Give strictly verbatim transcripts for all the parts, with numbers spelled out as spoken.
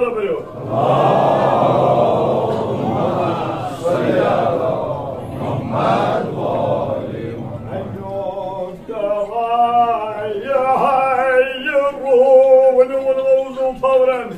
بٔرِو۔ ؤنِو، ؤنِو، وضو فوراً۔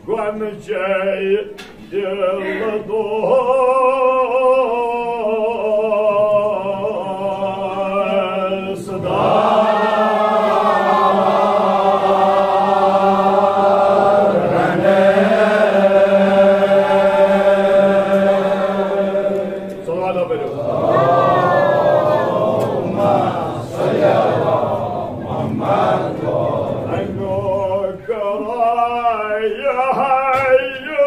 گۄڈٕنِچے دِل دوست دار۔ صلوات پٔرِو۔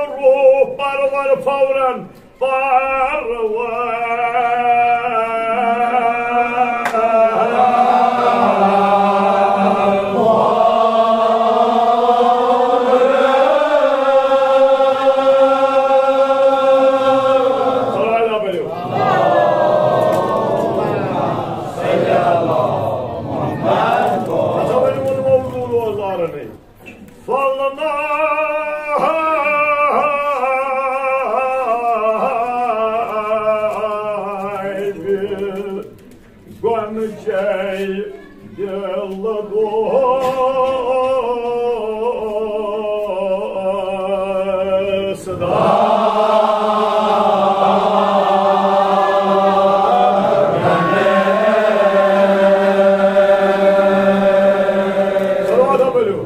روح پرور فوراً پرور۔ ہسا ؤنِو، ووٚن موضوع روزدارن۔ فلنا گۄڈٕنِچے دِل دوست دار۔ صلوات پٔرِو۔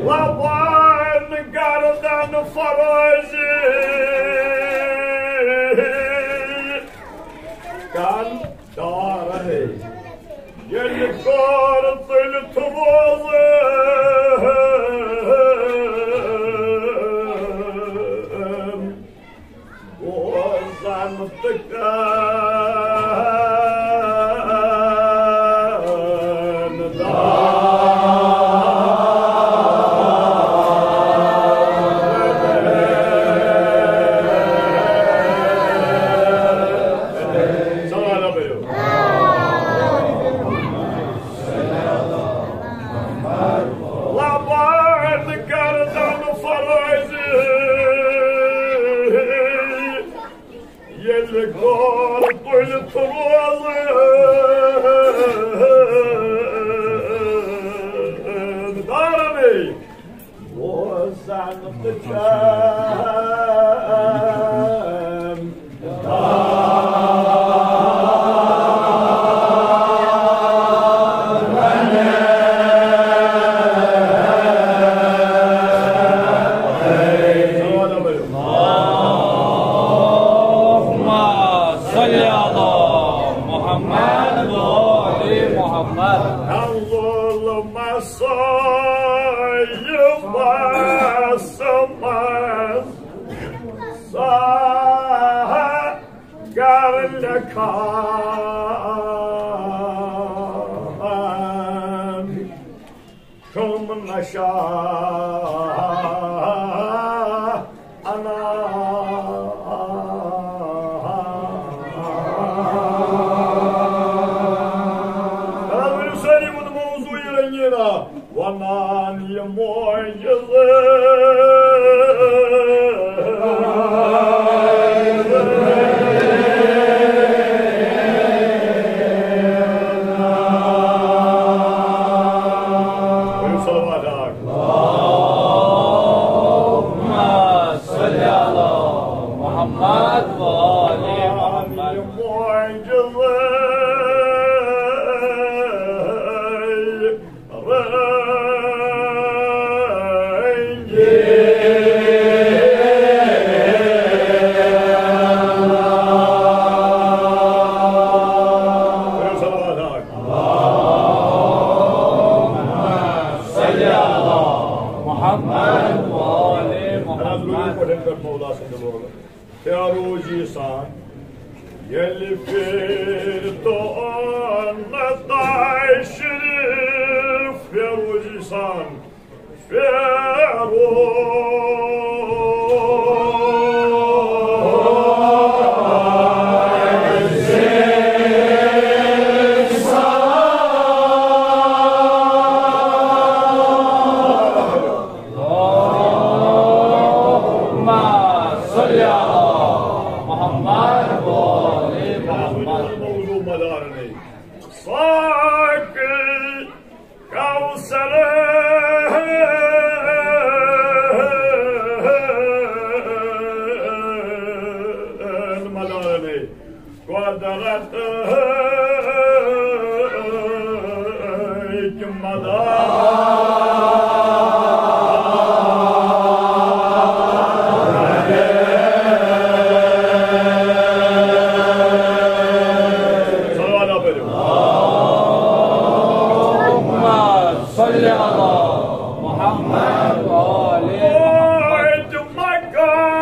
لبن گردن فرٲزی کن دارے، ییٚلہِ کار تُلِتھ روزن۔ بوزن تہٕ کَرن داد۔ سلام علیکم۔ لبن گردن فرٲزی، ییٚلہِ گول تُلِتھ روزٕ دارنٕے۔ بوزن تہٕ کَرن اللهم صل على محمد وآل محمد۔ اللهم صل وسلم۔ ساہا کر لکھان کم نشا انا۔ ؤنِو سٲری، ووٚن موضوع یہِ رنگیٖنا۔ ونان یہِ معجزٕ۔ ؤنِو صلوات اکھ۔ اللهم صل على محمد وآل محمد۔ معجزٕ۔ محمد وآل محمد۔ فیروزی سان ییٚلہِ پھِر تو نہ تشریف، فیروزی سان فیروز۔ اللهم صل على محمد وآل محمد۔ موضوع مدار نہیں۔ ساقی کوثر مدار نہیں۔ قدرت مدار۔ صلوات پٔرِو۔ اللهم صل على محمد وآل محمد۔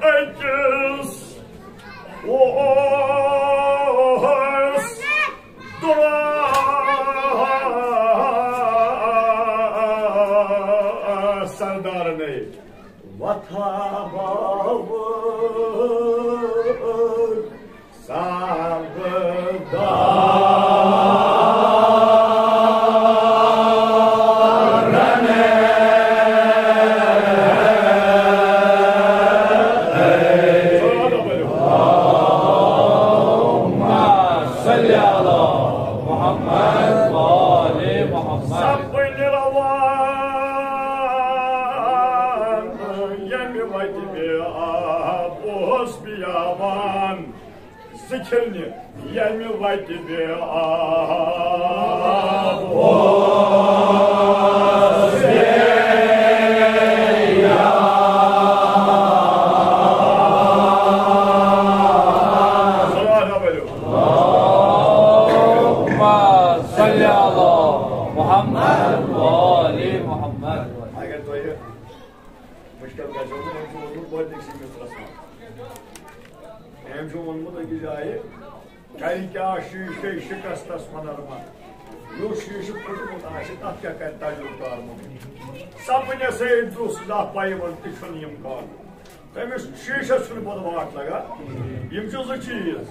أكس اوس دُعا سردارنٕے وۄتھاوَو سردار۔ صلی علی محمد وآل محمد۔ سپٕنۍ روان ییٚمہِ وتہِ مےٚ آب اوس بیابان، ذِکِر نہِ ییٚمہِ وتہِ مےٚ آب اوس۔ صلی علی محمد وآل محمد۔ اگر تۄہہِ مُشکِل گژھیو نہٕ، أمۍ چھُ ووٚنمُت گۄڈٕنِکسٕے مِصرَس منٛز۔ أمۍ چھُ ووٚنمُت أکِس جایہِ، کَرِ کیٛاہ شیٖشے شِکستَس ہُنَر منٛد؟ یُس شیٖشہٕ پھُٹمُت آسہِ، تَتھ کیٛاہ کَرِ تَجرُبہٕ کار مُمکِن؟ سَپٕنٮ۪س ہے درٛوس زانٛہہ پَیہِ منٛز تہِ چھُنہٕ یِم کار۔ تٔمِس شیٖشَس چھُنہٕ پَتہٕ واٹھ لَگان۔ یِم چھِ زٕ چیٖز۔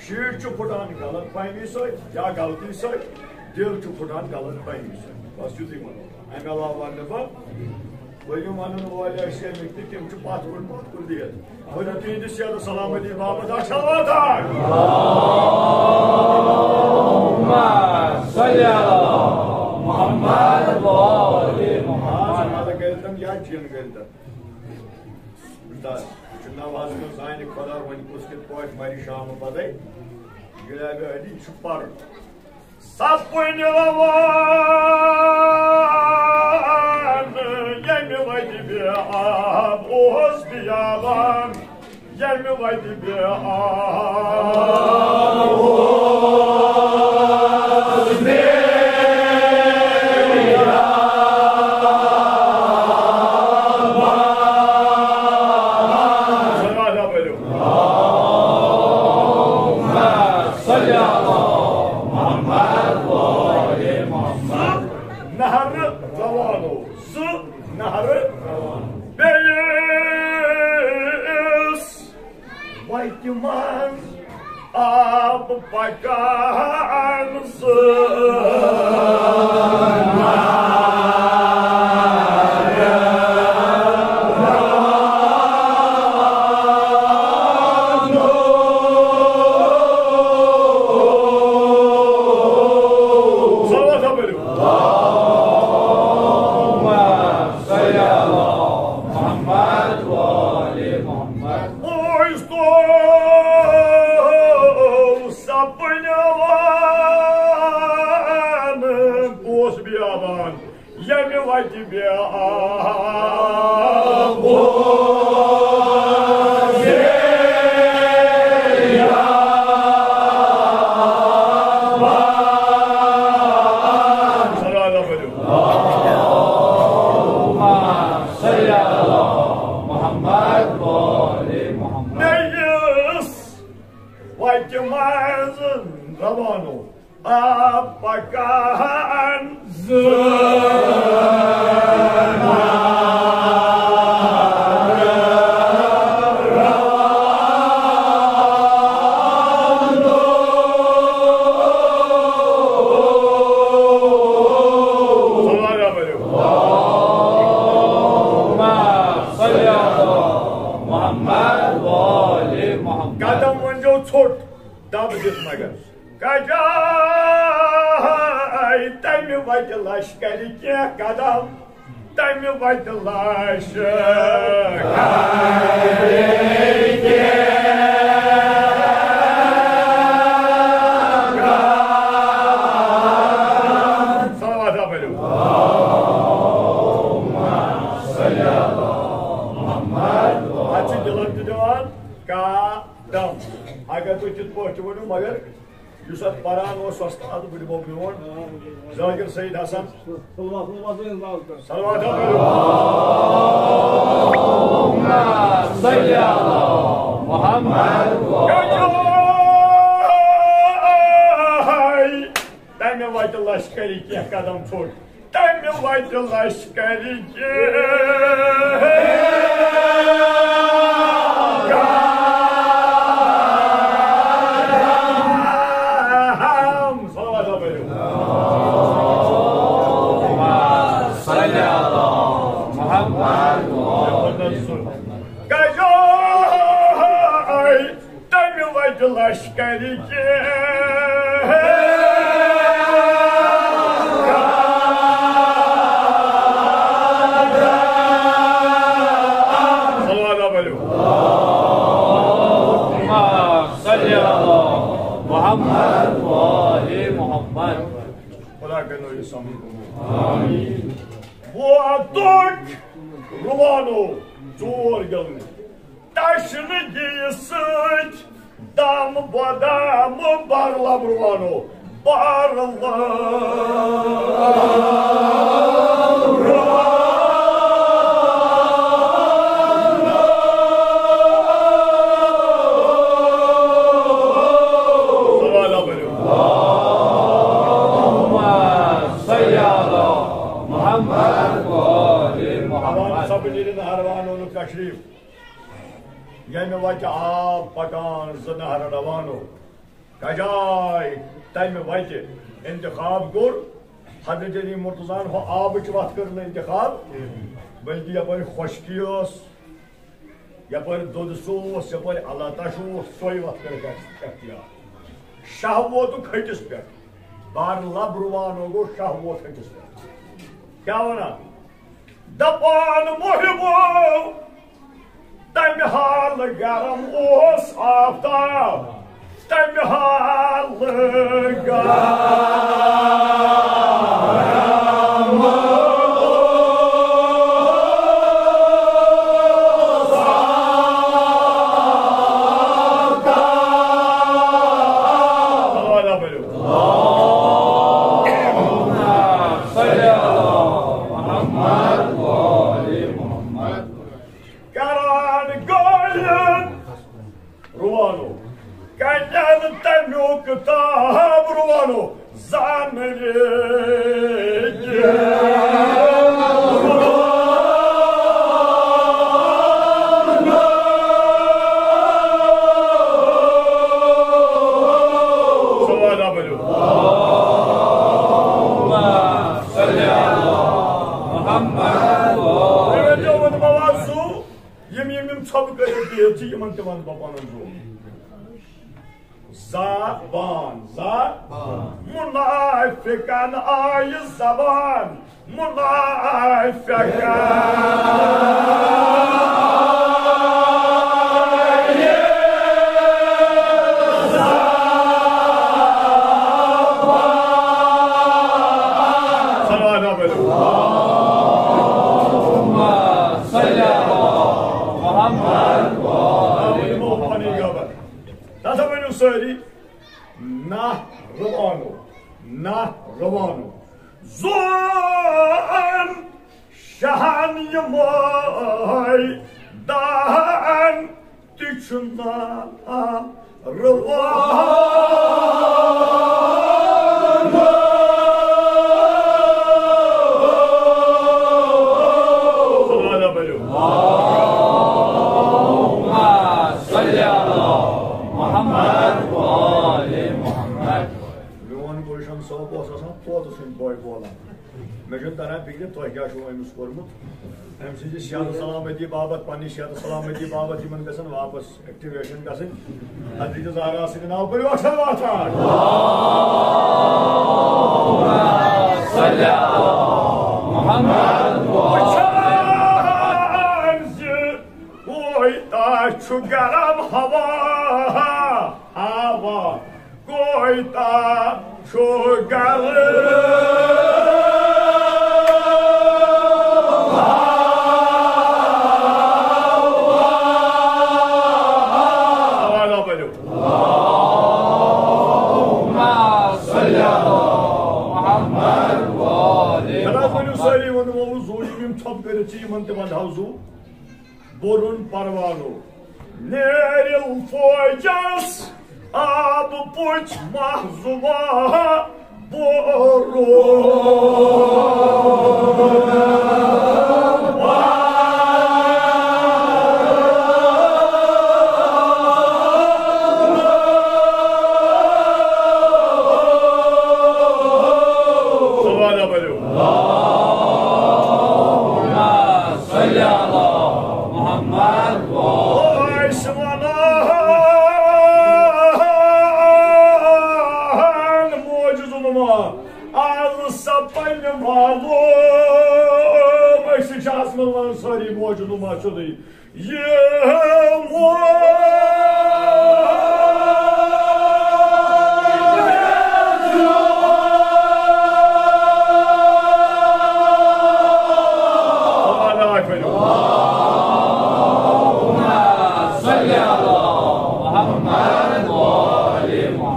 شیٖٹ چھُ پھُٹان غلط فہمی سۭتۍ یا غلطی سۭتۍ، دِل چھُ پھُٹان غلط فہمی سۭتۍ۔ بَس یُتُے وَنو۔ اَمہِ علاوٕ وَنہٕ نہٕ بہٕ۔ ؤلِو وَنَن وٲلۍ ٲسۍ أمِکۍ تہِ، تِم چھِ پَتھ کُن پَتھ کُن دِتھ۔ ؤلِو تِہِنٛدِ صحت و سلامتی باپَتھ اَکھ صلوات اَکھ۔ اللهم صل علی محمد وآل محمد۔ آز مَزٕ کٔرِتھ یا چِن کٔرِتھ۔ وٕچھِو نوحس منٛز زانہِ خۄدا وۄنۍ کُس کِتھ پٲٹھۍ مَرِ شامہٕ پَتَے۔ جناب علی چھُ پَرُن۔ سَپٕنۍ روان ییٚمہِ وَتہِ بے آب اوس بیابان، ییٚمہِ وَتہِ بے آب اوس بیابان۔ صلوات پٔرِو۔ اللهم صل علی محمد وآل محمد۔ نہرٕ روان اوس، زٕ نہرٕ بیٚیِس وَتہِ منٛز آب پَکان زٕ۔ صلوات پٔرِو۔ اللهم صل علی محمد وآل محمد۔ اوس تو سَپٕنۍ روان، اوس بیابان ییٚمہِ وَتہِ بے آب اوس۔ صلوات پٔرِو۔ روانو آب پکان زٕ۔ صلوات پٔرِو۔ اللهم صل علی محمد و آل محمد۔ قدم ؤنۍزیو ژھوٚٹ، دب دِتھ مگر۔ کجایہِ تمہِ وتہِ لشکرِ کینٛہہ قدم، تمہِ وتہِ لشکرِ کینٛہہ قدم۔ صلوات پٔرِو۔ اتھ چھِ دِلن تہِ دِوان قدم۔ اگر تُہۍ تِتھ پٲٹھۍ تہِ ؤنِو، مگر یُس اتھ پران اوس، سُہ استاد، بہٕ دِمو میون ذاکر سعید حسن۔ صلوات۔ صلی علی محمد۔ تمہِ وتہِ لشکرِ کینٛہہ قدم ژھوٚٹ۔ تمہِ وتہِ لشکرِ کینٛہہ قدم۔ صلوات پٔرِو۔ صلی علی محمد۔ کجایہِ تمہِ وتہِ لشکرِ کینٛہہ قدم۔ صلوات پٔرِو۔ اللهم صل علی محمد و آل محمد۔ خدا کرنو یہ سمجھ۔ آمین۔ ووتُکھ روانو ژور گِلنہٕ۔ تشنگی سۭتۍ دم بدم بر لب روانو، بر لب۔ صلی علی محمد و آل محمد۔ سب نیرن ہروانو تشریف۔ ییٚمہِ وتہِ آب پکان زٕ نہر روانو۔ کجایہِ تمہِ وتہِ انتخاب کوٚر حضرت علی مرتضیٰ ہن ہُہ آبٕچ وتھ کٔر نہٕ انتخاب، بلکہِ یپٲرۍ خۄشکی ٲس، یپٲرۍ دۄدٕ سُہ اوس، یپٲرۍ اللہ تش اوس، سۄے وتھ کٔرٕکھ اختیار۔ شاہ ووتُکھ ۂٹِس پٮ۪ٹھ، بار لب روانو گوٚو، شاہ ووت ۂٹِس پٮ۪ٹھ۔ کیٛاہ ونان؟ دپان محبو، تمہِ حالہٕ گرم اوس آفتاب، تمہِ حالہٕ گرم۔ کران گٲلِن روانو، کنٮ۪ن تمیُک تاب روانو، زانہٕ ریٚکہِ۔ صلوات پٔرِو۔ محمد۔ یِم، یِم، یِم ژھۄپہٕ کٔرِتھ بِہِتھ چھِ، یِمن تہِ وَنہٕ بہٕ پَنُن زُو۔ زبان، زبان۔ منافقن آیہِ زبان، منافقن آیہِ زبان۔ صلوات پٔرِو۔ تَتھ ؤنِو سٲری، نہ روانو، نہ روانو۔ زون شہن یِمَے دہن تہِ چھُ نہ روانو۔ مےٚ چھُنہٕ تران فِکرِ، تۄہہِ کیٛاہ چھُو أمِس کوٚرمُت۔ أمۍ سٕنٛزِ صحت سلامتی باپتھ، پننہِ صحت سلامتی باپتھ یِمن گژھن واپس ایکٹیویشن گژھٕنۍ۔ حضرت زہرا سٕنٛدِ ناوٕ پٔرِو اکھ سلوات۔ وٕچھان زِ کویتا چھُ گرم ہوا، ہوا۔ کویتا چھُ گرم۔ آواز آو پٔرِو۔ خدا ؤنِو سٲری ووٚنمو زُو، یِم یِم ژھۄپہٕ کٔرِتھ چھِ، یِمن تہِ وَنہو زُو۔ برُن پروانو۔ نیرِل فوجس آب پُچھ ماہ زُوا برُن۔ سبحان اللہ پٔرِو۔ آسہِ ونان موجود ما، از سپن معلوم۔ أسۍ چھِ آسمان ونان سٲری موجود ما چھُ تُہۍ۔ یِمو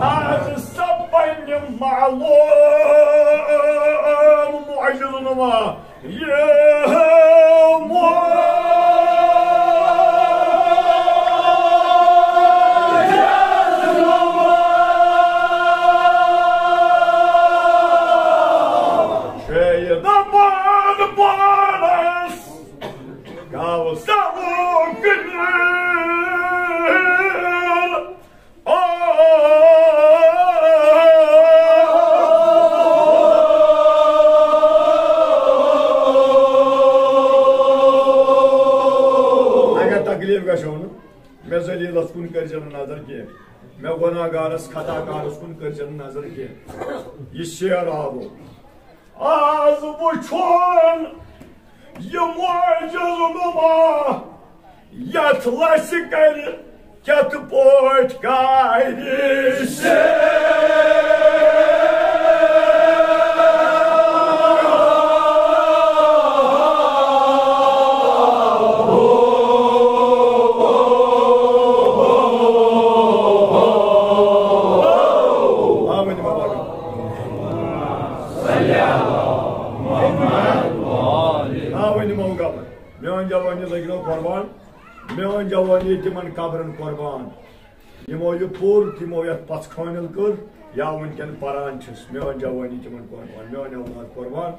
از سپنہِ معلوم معجزٕ نما۔ اگر تکلیف گژھیو نہٕ، مےٚ ذلیلس کُن کٔرۍزیو نہٕ نظر کینٛہہ، مےٚ گۄناہگارس، خطا کارس کُن کٔرۍزیو نہٕ نظر کینٛہہ۔ یہِ شعر آو۔ آز وٕچھُن یہِ معجزٕ نما، یتھ لسہِ کرِ کتھ پٲٹھۍ کرِ شعر۔ آ، ؤنِو۔ آ، ؤنِو، مۄکلاو۔ میٲنۍ جوانی لٔگۍ نو قۄربان، میٲنۍ جوانی تِمن قبرن قۄربان، یِمو یہِ پوٚر، تِمو یتھ پژھ خٲنِل کٔر، یا وٕنکٮ۪ن پران چھِس۔ میٲنۍ جوانی تِمن قۄربان، میٲنۍ اولاد قۄربان۔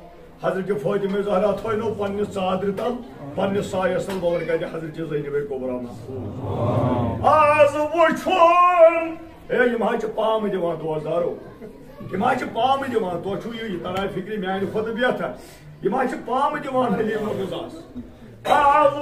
حضرت فاطمہ زہرا تھٲینو پننِس ژادرِ تل، پننِس سایس تل، بور کتہِ حضرت زینب کبریٰ محفوظ۔ آز وٕچھُن، اے، یِم حظ چھِ پامہٕ دِوان دوستدارو، یِم حظ چھِ پامہٕ دِوان، تۄہہِ چھُو یہِ، یہِ تران فِکرِ میانہِ کھۄتہٕ بہتر، یِم حظ چھِ پامہٕ دِوان حلیٖم رضاہس۔ آز